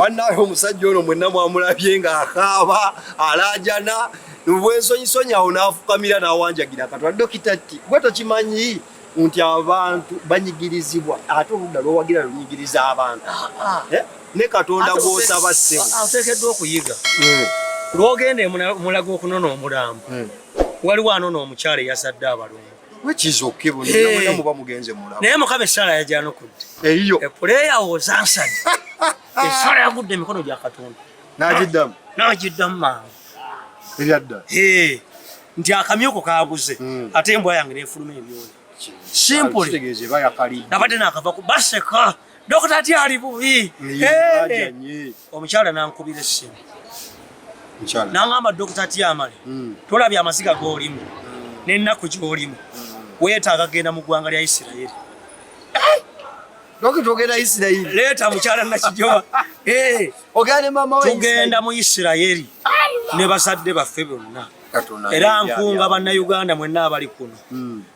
Bannaawe, omusajja ono mwenna mwamulabye ng'akaaba, alaajana bwensonyisonyi awo, n'afukamira n'awanjagira Katonda. Dokita T, gwe tokimanyi nti abantu banyigirizibwa, ate oludda lwowagira lunyigiriza abantu? Eh? Ne Katonda gw'osaba, ssebo. Oteekeddwa okuyiga lwogenda emulaga okunona omulambo, waliwo anona omukyala eyazadde abalongo. Wekizoke bonna muba mugenze mulaba. Naye Mukama essala yajanukudde. Eyiyo. A prayer was answered. Essala yagudde emikono gya Katonda. N'agiddamu. N'agiddamu mangu. Ebyadda. Nti akamyuko kabuze, ate embwa yange nefuluma ebyoya. Simple. Kitegeeza eba yakalidde. Nabadde nakava ku baseka, "Dokita T ali bubi." Ajanye. Omukyala nankubira essimu. Mukyala. Nangamba, "Dokita T amale, tolabye amaziga g'olimu n'ennaku gy'olimu, weetaaga genda mu ggwanga lya Isirayiri." Dokita, ogenda Isirayiri? Leeta mukyala Nakijoba. Eh, Ogenda ne maama we? Tugenda mu Isirayiri ne bazadde baffe bonna. Katonda. Era nkunga Bannayuganda mwenna abali kuno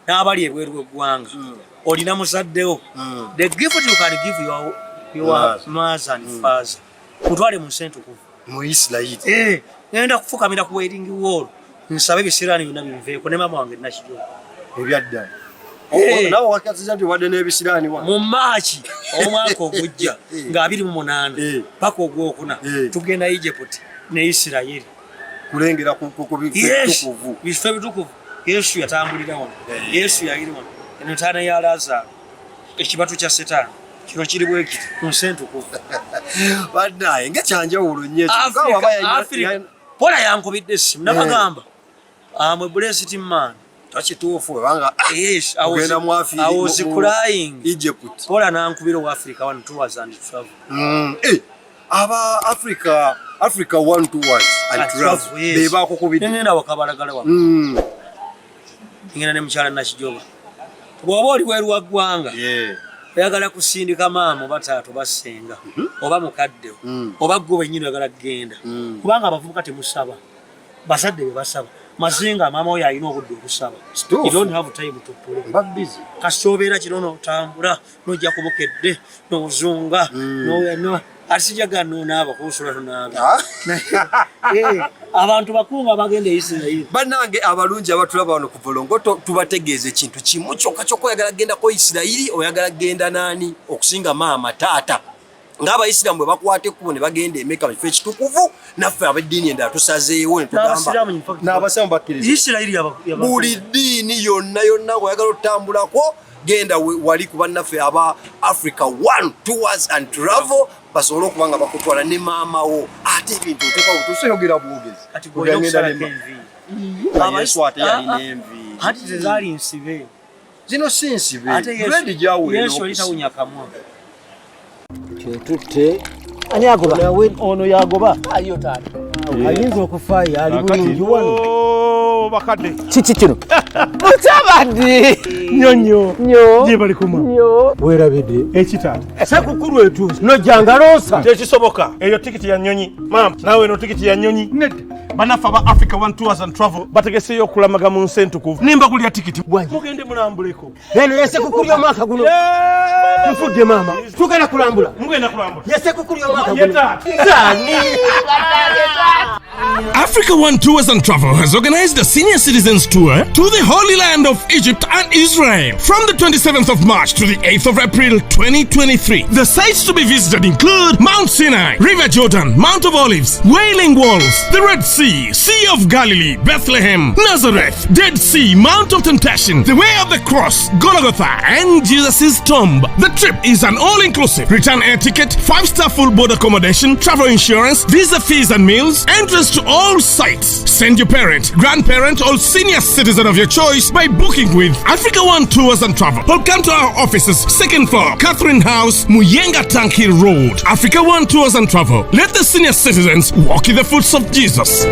n'abali ebweru w'eggwanga, olina muzaddewo, the gift you can give your Mother. mother and father, mutwale mu nsi entukuvu. Mu Isirayiri. Eh, ngenda kufukamira ku Wailing Wall, nsabe ebisiraani byonna binveeko ne maama wange Nakijoba. Ebyadda. Eh. Nawe wakatiza nti wadde n'ebisiraani wa Mu Maaki omwaka ogujja nga 28 paka ogwokuna, tugenda Egypt ne Isirayiri. Kulengera ku bifo ebitukuvu. Bifo ebitukuvu. Yesu yatambulira wano, Yesu yayiri wano, eno ntaana ya Lazaro, ekibatu kya Setaani kino kiri bwekiti ku nsi entukuvu. Bannaye, nga kyanjawulo nnyo ekyo. Africa- Waba Africa. Pola yankubidde essimu, nabagamba, "I'm a blessed man." Takituufu webanga Yes, I was, ogenda mu I was crying. Egypt. Pola nankubira owa Africa One Tours and Travel. Eh, aba Africa One Tours and And Travel Travel, yes. be bakukubidde? Nengenda wakabalagala wa ngenda ne mukyala Nakijoba. Bw'oba oli bweru wa ggwanga, oyagala kusindika maama oba taata oba ssenga oba mukaddewo oba gwe wennyini oyagala kugenda, kubanga abavubuka temusaba, bazadde be basaba. Mazinga maama oyo alina obudde okusaba? Kituufu. You don't have time to pray. Mba busy. Kasita obeera kiro notambula nojja kubukedde nozunga, ate sijaga nonaaba kunsula tonaaba. Ah. Eh, abantu bakunga bagenda e Isirayiri. Bannange abalungi abatulaba wano ku Volongoto, tubategeeza ekintu kimu kyokka kyokka. Oyagala kugendako Isirayiri, oyagala kugenda naani okusinga maama, taata? Ng'Abayisiraamu bwe bakwata ekkubo ne bagenda Emeka mu kifo ekitukuvu, naffe ab'eddiini endala tusazeewo ne tugamba N'Abasiraamu, in fact, n'Abasiraamu bakkiriza. Isirayiri Buli ddiini yonna yonna ng'oyagala otambulako, genda wali ku bannaffe aba Africa One Tours and Travel, basobole okuba nga bakutwala ne maama wo. Ate ebintu oteeka tuseyogera bwogezi. Kati gwe olina okusalako enviiri. Nga Yesu ate yalina enviiri. Ati tezaali nsibe. Zino si nsibe. Ate Yesu- Dread gyawula. Yesu oli tawunya kamwa. Kyetutte. Ani agoba? Ono yagoba. Ayo taata. Ayinza okufa ali bulungi wano. Oh, bakadde. Kiki kino? Mutabani. Nnyo nnyo. Nnyo. Gye bali kuma. Nnyo. Weerabidde. Ekitaata. Sekukulu etuuse nojjanga loosa. Tekisoboka, eyo tikiti ya nnyonyi. Maama, naawe eno tikiti ya nnyonyi. Nedda, bannaffe aba Africa One Tours and Travel bategeseyo okulamaga mu nsi entukuvu, nimbagulira tikiti, mugende mulambuleko. Eno yesekukulu y'omwaka guno. Nfudde maama, tugenda kulambula. Mugenda kulambula. Yesekukulu y'omwaka Ye guno. taata. Nzaani? Africa One Tours and Travel has organized a senior citizens tour to the Holy Land of Egypt and Israel from the 27th of March to the 8th of April 2023. The sites to be visited include Mount Sinai, River Jordan, Mount of Olives, Wailing Walls, the Red Sea, Sea of Galilee, Bethlehem, Nazareth, Dead Sea, Mount of Temptation, the Way of the Cross, Golgotha, and Jesus' tomb. The trip is an all-inclusive return air ticket, 5-star full board accommodation, travel insurance, visa fees and meals, entrance to all sites. Send your parent, grandparent, or senior citizen of your choice by booking with Africa One Tours and Travel. Or come to our offices, second floor, Catherine House, Muyenga Tank Hill Road. Africa One Tours and Travel. Let the senior citizens walk in the footsteps of Jesus.